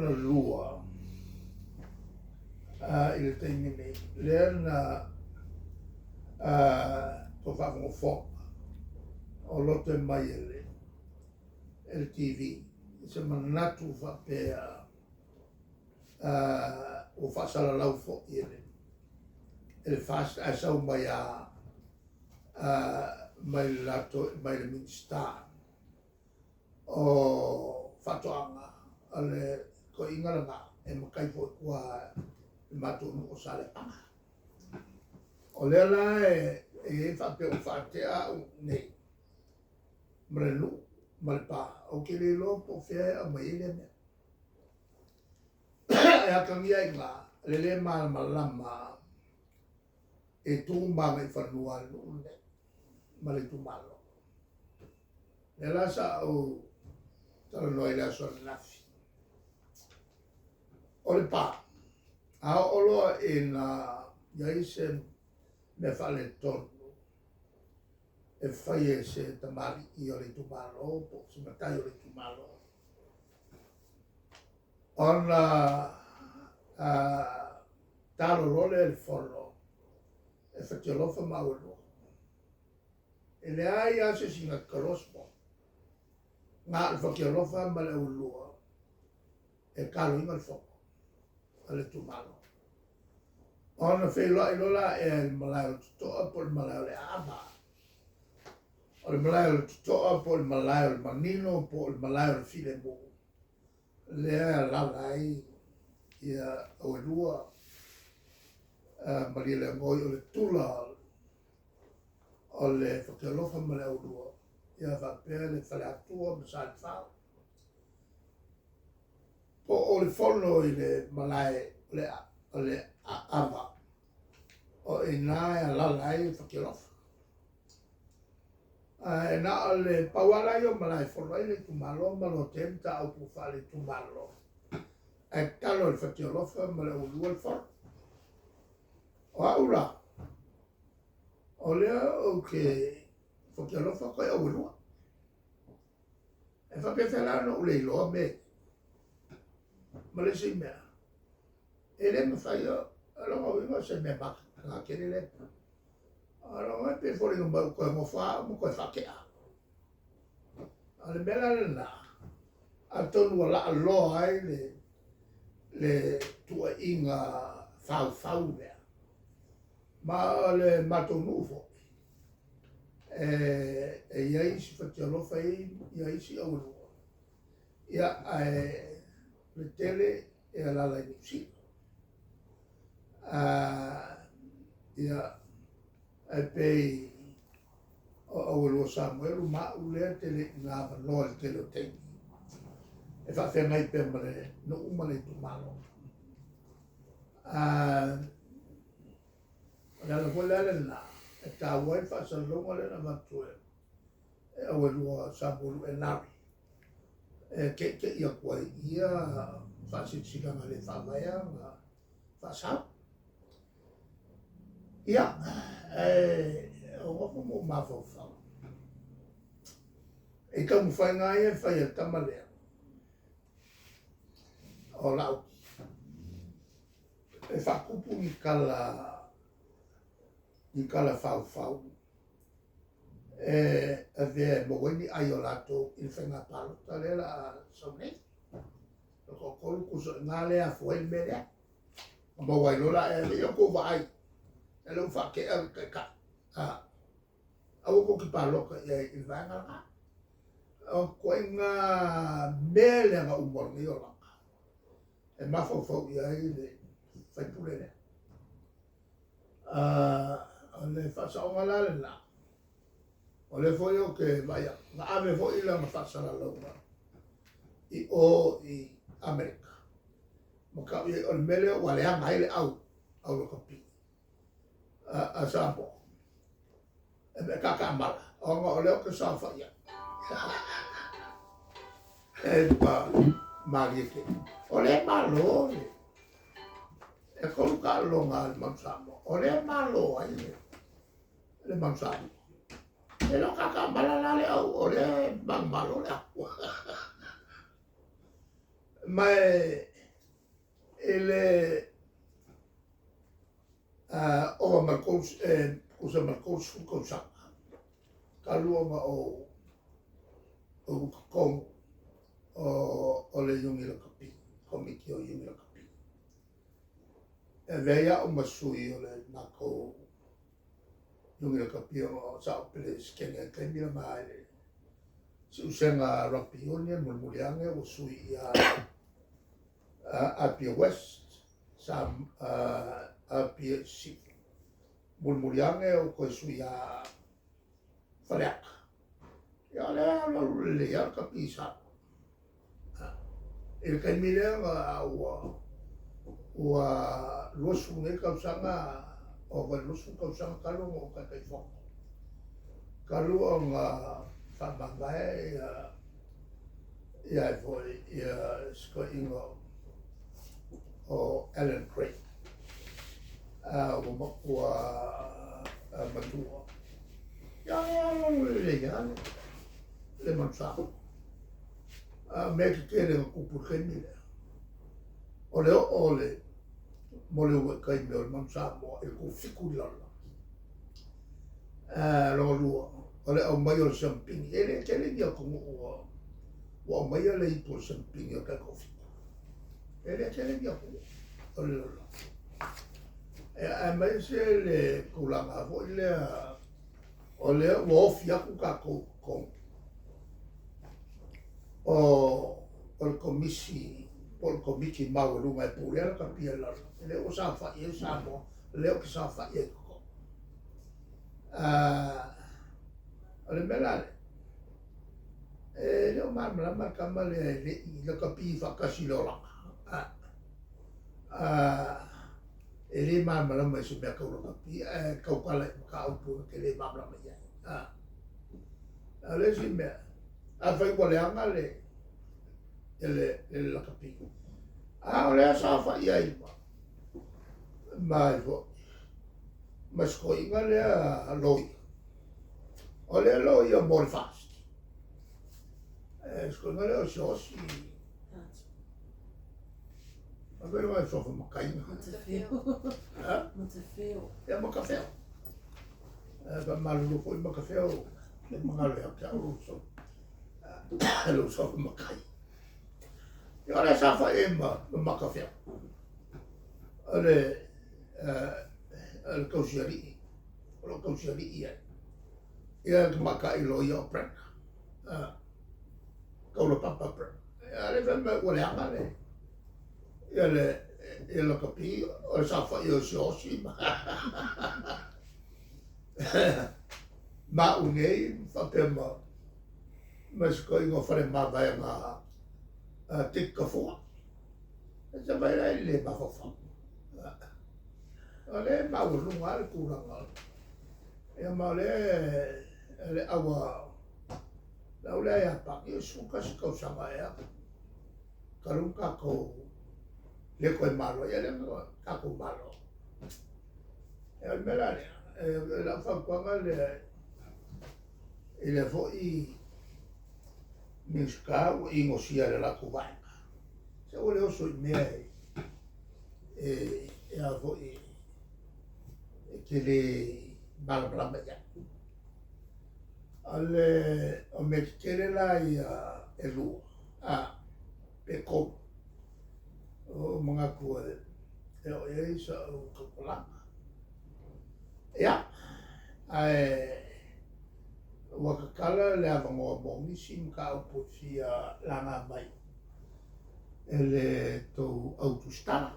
lona lua i le taimi nei, lea na tou faafogafoga o lote mai e le e le TV se manatu faapea ua faasalalau foi e le e le FAST ae sau mai a mai le latou mai le Minisita o Faatoaga o le toeaina lena e matai foi i tua i le matou nuu o Saleapaga. O lea la e i ai faapea ua faatea au nei ma le nuu ma le pa, ou te le iloa po o fea e aumai ai lea mea. E atagia ai i ina le le malamalama e tu ma agaifanua a le nuu lenei ma le itumalo. Lea la sa ou talanoa i le aso ananafi. O le pa, a oo loa ina i ai se mea faaletonu e fai e se tamalii o le itumalo po o se matai o le itumalo, ona talo loa lea i le fono e Fatialofa ma Auelua. E leai lava se isi na te talosi po. Na o le Fatialofa ma le Auelua e taloina le fono a le itumalo. Ona feiloai loa la ea i le malae o le Totoa po o le malae o le Aava. O le malae o le Totoa po o le malae o le Manino po o le malae o le Filemu, lea e alaala ai ia Auelua Malielegaoi o le tula o le Fatialofa ma le Auelua, ia faapea le Faleatua ma Salefao. Po o le fono i le malae o le Aava, o i ina e alaala ai le Fatialofa. Ae na o le pau lava la ia o malae e fono ai le itumalo ma lotea ai mataupu faale-itumalo, ae tatalo e le Fatialofa ma le Auelua le fono. O au la, o lea ou te Fatialofa koe Auelua. E faapefea la ona ou le iloa mea ia? Ma le isi mea, e le mafai o lona uiga o se mea mataga tele lea. O lona uiga e pei e foliga mai ua toe nofo lava au ma toe faatea. O le mea la lena, atonu ua laaloa ai le le tuuaiga faufau lea. Ma o le matou nuu foi, e i ai isi fatialofa, e i ai isi auelua, ia, ae o le tele e alaala i Niu Sila. Ia, ae pei o Auelua Samuelu ma au lea e tele ina avanoa i le tele o taimi e faafeagai pea ma le nuu ma le itumalo. O le ala foi la lena e taua ai le faasalalauga lea na avatu e Auelua Samuelu Enari e teʻiteʻi atu ai i ia faasilasilaga le faavaea na faasau. Ia, ae o nofo ma ou mafaufau i taumafaiga lava ia e fai e le tama lea o Laauli e faatupu ni tala ni tala faufau e avea e maua ai ni ai o latou i le faiga palota lea o le a sau nei. O le toatolu tusa o i ina lea e afua ai le mea lea. Na maua ai loa la e le i outou vaai, e le ua faatea le taitai. A, aua tou te palota i ai i le vaega lena. O ituaiga mea leaga uma o lenei olaga e mafaufau i ai le faipule lea. O le faasaoga la lena, o lea foi ou te vaai atu, na ave foi lana faasalalauga i o i Amerika, ma tau i ai, o le mea lea ua leaga ai le au, au lakapi a Samoa, e taataamala, ona o lea ou te saofai ai. E malie tele. O lea e malo le e tolu taaloga a le Manu Samoa, o lea e malo ai le Manu Samoa. E le o taataamala la le au, o lea e manumalo le au. Ma e I le ova ma le tusa ma le 30 tausaga talu ona ou i totonu o le Iuni Lakapi, Komiti o Iuni Lakapi. E avea ai a'u ma sui o le matou Iuni Lakapi ona sa ou Peresetene ai i le taimi lena i le Si'usega Rugby Union, mulimuli ane ua sui ia Apia West, sa Apia i Sisifo, mulimuli ane ua toe sui ia Faleata. Ia o lea e alualu lelei lava le lakapi i Samoa. I le taimi lea na ua 20 nei tausaga, ova i le 20 tausaga talu ona ou Taitaifono, talu ona faamavae ia foi ia si toeaina o Alan Craig, ua matua matua. Ia e alualu lelei lava le Manu Samoa. A o mea tetele na tupu i le taimi lea, o le oo o le mo le uluai taimi o le Manu Samoa i le tufitu i le lalolagi. Lona lua, o le aumai o le siamupini. E le tele ni atunuu ua aumaia le ipu o le siamupini o le taitoafitu. E le tele ni atunuu o le lalolagi. Aemaise le tulaga foi lea o lea ua ofi atu tatou i totonu o le Komisi po o le Komiti Maualuga e pulea lakapi a le lalolagi, lea ua saofai ai Samoa, lea ou te saofai ai i totonu. O le mea la lea, e le o malamalama le tama lea e le i lakapi faatasi i le olaga. E le malamalama i se mea tau lakapi ae tautala i mataupu na te le malamalama i ai. A o le isi mea, afai ua leaga le lakapi, a o lea e saofai ai ma ai foi ma si toeaina lea loia, o lea loia mo le FAST. Si toeaina lea o Siaosi, a fai lona suafa Mataina. Matafeo. Matafeo. Ia Matafeo. Faamalulu foi Matafeo, le magalo ia te au lou uso, lou suafa matai. Ia o lea saofai ai ma Matafeo. O le tausialii, o lou tausialii ai. Ia le tamaitai loia o Brenda. Taulapapa Brenda. Ia le fai mai ua leaga le ia le ia lakapi o le saofai o Siaosi ma ma au nei faapea ma si toeaina o Fale-mavaega Dick Gafua. E se mai la i le mafaufau. O lea e maualuga lava le tulaga. Ia ma o lea le aua le au lea Iapani, e 11 tausaga ea talu ona tatou le toe malo ai, ia lea na tatou malo. Ia o le mea la lea, o lau fautuaga lea i lea foi Minisita ua inosia e le latou vaega, se aua le oso i mea e a foi e te le malamalama i ai. O mea tetele la ia e lua, pe tolu, o manatu e oo i ai sa'u tautalaga. Ia, ae ua tatala le avanoa mo nisi mataupu e fia laga mai e le tou au tusitala.